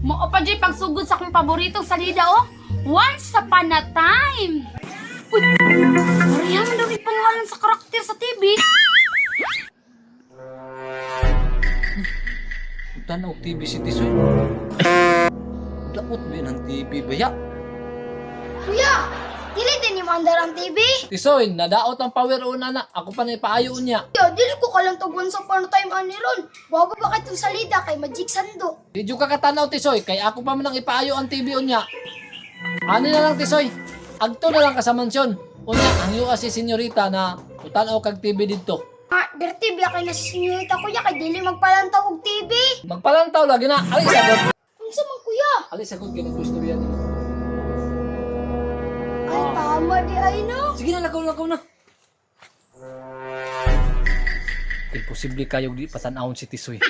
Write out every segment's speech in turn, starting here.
Mao pa jud pagsugod sa akong paboritong salida oh. Once Upon a Time. Uy, Maria man daw ni pangalan sa karakter sa TV. Tanaw TV si Tisoy. Daot ba yun ang TV ba ya? Kuya, dili din yung andar ang TV. Tisoy, nadaot ang power una na. Ako pa na ipaayo niya. Kuya, dili ko kalantog Once Upon a Time ani ron. Wabo ba kay salida kay Magic Sando? Di jud ka katanaw, Tisoy, kay ako pa man ang ipaayo ang TV unya. Ani na lang, Tisoy. Agto na lang ka sa mansyon. Unya, ang yuas si senyorita na utanaw kag TV didto. Ah, berti biya kay na si senyorita kuya kay dili magpalantaw og TV. Magpalantaw lagi na. Ali sagot. Unsa man kuya? Ali sagot ganun gusto yan. Ay, tama di ay no. Sige na, lakaw, lakaw na. Imposible kayo di patanawon si Tisoy.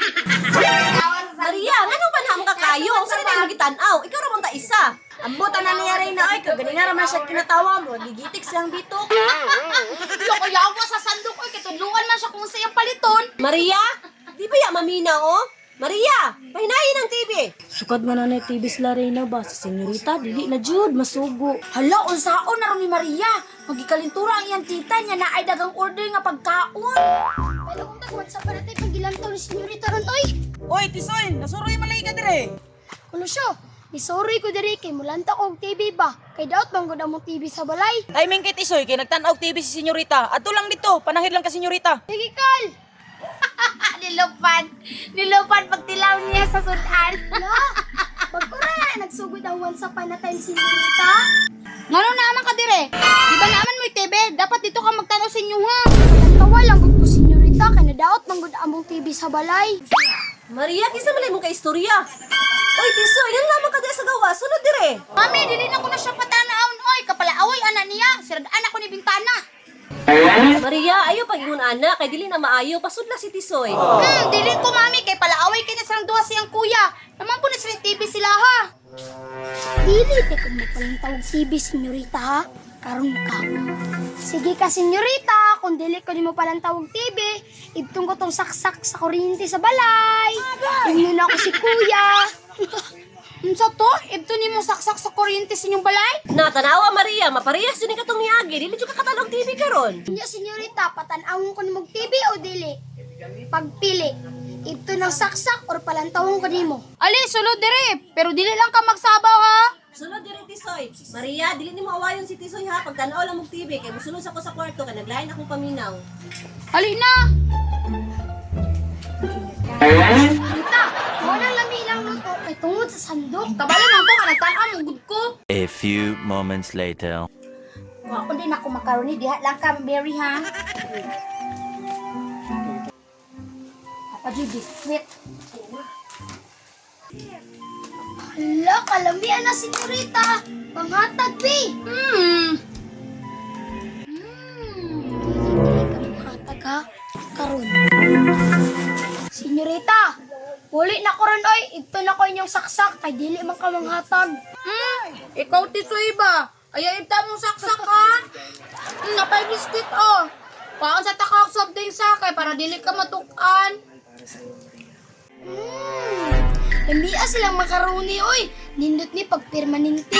Maria, nganong panahon ka kayo? Unsa na imong gitan-aw? Ikaw ra man ta isa. Ambot na niya rin na ay kaganing ra man siya kinatawa mo, gigitik siyang bitok. Loko yawa sa sandok oy, kitudluan man siya kung sa iyang paliton. Maria, di ba ya mamina oh? Maria, pahinayin ang TV. Sukad man na TV sila Reyna ba sa senyorita dili na jud masugo. Hala, unsaon na ron ni Maria? Magikalintura ang iyang tita niya na ay dagang order nga pagkaon. Pero kung tag Once Upon a Time pagilantaw ni senyorita ron oy. Oy, Tisoy, nasuroy malay ka dire. Kuno siya, ni-sorry ko diri kay mulanta ko og TV ba. Kay daot bang gud among TV sa balay. Timing kay Tisoy kay nagtan-aw TV si senyorita. Adto lang dito, panahid lang ka senyorita. Sige, Kal. Nilupad. Nilupad pagtilaw niya sa sudan. Hala, pagkura nagsugod ang Once Upon a Time senyorita. Ngano naman ka dire? Di ba naman mo'y TV? Dapat dito ka magtanaw sa inyo ha. Tawa lang gud ko senyorita kay nadaot man gud among TV sa balay. Maria, kinsa man imong kaistorya? Oy, Tisoy, yan lamang ka diha sa gawa. Sulod dire. Mami, dili na ko na siya patanawon oy. Kapalaaway ana niya. Sirad-an ako ni bintana. Maria, ayo pag-ingon ana kay dili na maayo pasudla si Tisoy. Dili ko mami kay palaaway kay na silang duha siyang kuya. Naman po na sila TV sila ha. Dili te kung magpalantaw og TV senyorita ha. Karon ka. Sige ka senyorita, kung dili ko nimo palantaw og TV, ibtong ko tong saksak sa kuryente sa balay. Ingnon ako si kuya. Unsa to? Ibto nimo saksak sa kuryente sa inyong balay? Na tanawa Maria, maparehas jud ni katong niagi. Dili jud ka katanong TV karon. Nya senyorita, patan-awon ko nimo og TV o dili? Pagpili. Ibto ng saksak or palantawon ko nimo. Ali, sulod dire. Pero dili lang ka magsabaw ha. Sulod dire Tisoy. Maria, dili nimo awayon si Tisoy ha. Pagtan-aw lang og TV kay mosulod sa ko sa kwarto kay naglain akong paminaw. Ali na. Tita, wala lami ilang luto kay tungod sa sandok. Kabalo man ko kanang tan-aw mong gud ko. A few moments later. Wa ko din ako macaroni diha lang ka Mary ha. Apa jud biskwit. Hala, kalamian na senyorita. Panghatag, bi. Dili ka manghatag ha. Karon. Senyorita, uli na ko ron oy. Ito na ko inyong saksak kay dili man ka manghatag. Ikaw titoy ba? Ayaw ibta mong saksak ha. Napay biskwit oh. Paon sa takak soft drink sa kay para dili ka matukan. Lamia silang makaroni oy. Nindot ni pagpermanente.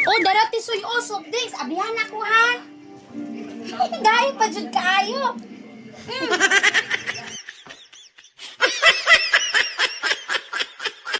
Oh, dara tisoy oh soft drinks. Abihan ako ha. Dahil pa jud kaayo.